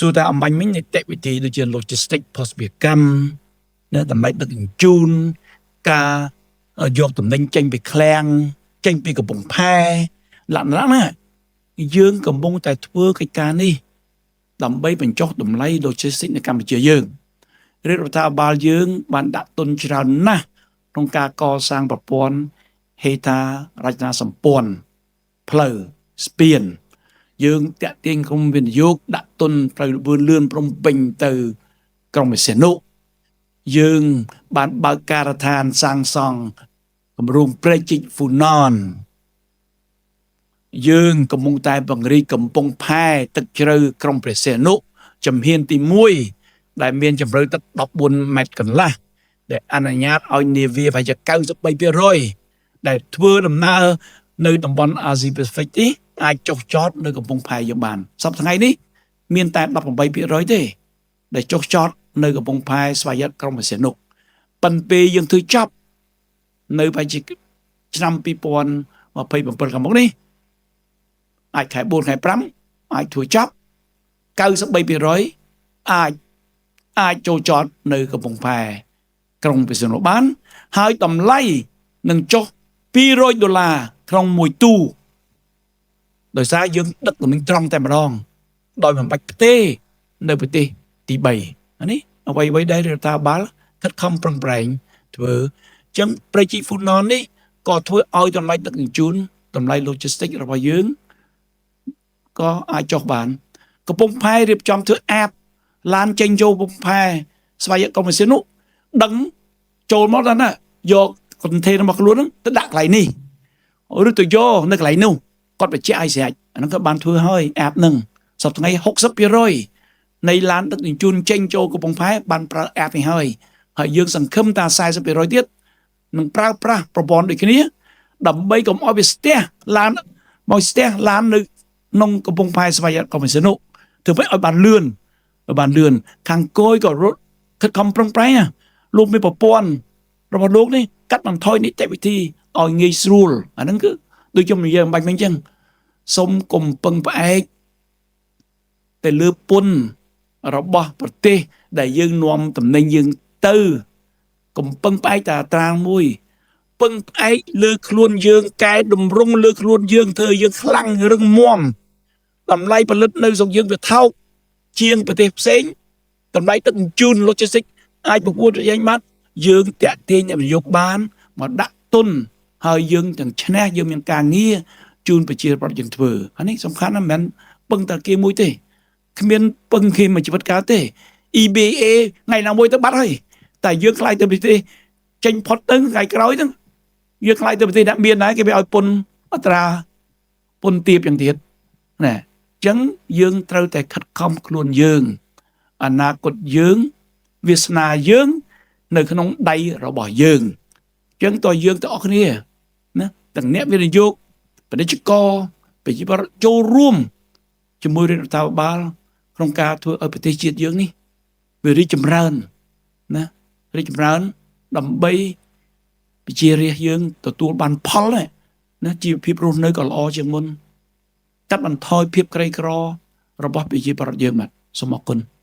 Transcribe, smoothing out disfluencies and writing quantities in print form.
សួរថាអំបញ្ញមិញនីតិវិធីដូចជា logistics ភស្តុភារកម្មណាតម្លៃដឹកជញ្ជូនការយកតំណែងចេញពីឃ្លាំងចេញពីកំពង់ផែលក្ខណៈណាយើងកំពុងតែធ្វើកិច្ចការនេះដើម្បីបញ្ចុះតម្លៃ logistics នៅកម្ពុជាយើងរាជរដ្ឋាភិបាលយើងបានដាក់ទុនច្រើនណាស់ក្នុងការកសាងប្រព័ន្ធហេដ្ឋារចនាសម្ព័ន្ធផ្លូវស្ពានយើងតាក់ទាញក្រុមវិនិយោគដាក់ទុនផ្លូវលឿនលឿនព្រំពេញទៅក្រុងពិសេសនុយើងបានបើកការដ្ឋានសាងសង់គម្រោងព្រែកជីកហ្វូណនយើងកំពុងតែពង្រីកកំពង់ផែទឹកជ្រៅក្រុងព្រះសីហនុជំហានទី1ដែលមានជម្រៅទឹក14ម៉ែត្រកន្លះដែលអនុញ្ញាតឲ្យនាវាប្រហែលជា93%ដែលធ្វើដំណើរនៅតំបន់អាស៊ីប៉ាស៊ីហ្វិកនេះអាចចុះចតនៅកំពង់ផែយើងបានសប្តាហ៍ថ្ងៃនេះមានតែ18%ទេដែលចុះចតនៅកំពង់ផែស្វយ័តក្រុងព្រះសីហនុប៉ុន្តែពេលយើងធ្វើចប់នៅប្រហែលជាឆ្នាំ2027ខាងមុខនេះអាចខែ4ខែ5អាចធ្វើចប់93%អាចចូលចតនៅកំពង់ផែក្រុងព្រះសីហនុបានហើយតម្លៃនឹងចុះ200ដុល្លារក្នុងមួយទូដោយសារយើងដឹកទំនិញត្រង់តែម្ដងដោយមិនបាច់ផ្ទេនៅប្រទេសទី3អានេះអ្វីៗដែលរដ្ឋាភិបាលខិតខំប្រឹងប្រែងធ្វើអញ្ចឹងព្រែកជីកហ្វូណននេះក៏ធ្វើឲ្យតម្លៃដឹកជញ្ជូនតម្លៃ logistics របស់យើងក៏អាចចុះបានកំពង់ផែរៀបចំធ្វើ app ឡានចេញចូលកំពង់ផែស្វយ័តកុម្មុយនីសនោះដឹងចូលមកដល់ណាយក container របស់ខ្លួនហ្នឹងទៅដាក់កន្លែងនេះឬទៅយកនៅកន្លែងនោះគាត់បញ្ជាក់ឲ្យស្រេចអាហ្នឹងក៏បានធ្វើហើយ app ហ្នឹងសប្តាហ៍ថ្ងៃ60%នៃឡានដឹកជញ្ជូនចេញចូលកំពង់ផែបានប្រើ app នេះហើយហើយយើងសង្ឃឹមថា40%ទៀតនឹងប្រើប្រាស់ប្រព័ន្ធដូចគ្នាដើម្បីកុំឲ្យវាស្ទះឡានមកស្ទះឡាននៅក្នុងកំពង់ផែស្វយ័តកុម្មុយនីសនោះធ្វើម៉េចឲ្យបានលឿនឲ្យបានលឿនខាងគយក៏រត់ខិតខំប្រឹងប្រែងណាលោកមានប្រព័ន្ធរបស់លោកនេះកាត់បន្ថយនីតិវិធីឲ្យងាយស្រួលអាហ្នឹងគឺដូចខ្ញុំនិយាយអំបញ្ញមិញអញ្ចឹងសូមកុំពឹងផ្អែកទៅលើពន្ធរបស់ប្រទេសដែលយើងនាំតំណែងយើងទៅកុំពឹងផ្អែកតែអត្រាមួយពឹងផ្អែកលើខ្លួនយើងកែតម្រង់លើខ្លួនយើងធ្វើឲ្យយើងខ្លាំងរឹងមាំតម្លៃផលិតនៅស្រុកយើងវាថោកជាងប្រទេសផ្សេងតម្លៃទឹកជញ្ជូន logistics អាចប្រកួតប្រជែងបានយើងតាក់ទាញអ្នកវិនិយោគបានមកដាក់ទុនហើយយើងទាំងឈ្នះយើងមានការងារជូនប្រជាពលរដ្ឋយើងធ្វើអានេះសំខាន់ណាស់មិនមែនពឹងតែគេមួយទេគ្មានពឹងគេមួយជីវិតកើតទេ EBA ថ្ងៃណាមួយទៅបាត់ហើយតែយើងខ្លាយទៅប្រទេសចេញផុតទៅថ្ងៃក្រោយហ្នឹងយើងខ្លាយទៅប្រទេសអ្នកមានដែរគេវាឲ្យពន្ធអត្រាពន្ធទាបយ៉ាងទៀតណាអញ្ចឹងយើងត្រូវតែខិតខំខ្លួនយើងអនាគតយើងវាសនាយើងនៅក្នុងដៃរបស់យើងអញ្ចឹងតើយើងទាំងអស់គ្នាណាទាំងអ្នកវិនិយោគពាណិជ្ជករប្រជាពលរដ្ឋចូលរួមជាមួយរដ្ឋាភិបាលក្នុងការធ្វើឲ្យប្រទេសជាតិយើងនេះវារីកចម្រើនណារីកចម្រើនដើម្បីប្រជារាស្ត្រយើងទទួលបានផលណាជីវភាពរស់នៅក៏ល្អជាងមុនកាត់បន្ថយភាពក្រីក្ររបស់ប្រជាពលរដ្ឋយើងបាទសូមអរគុណ។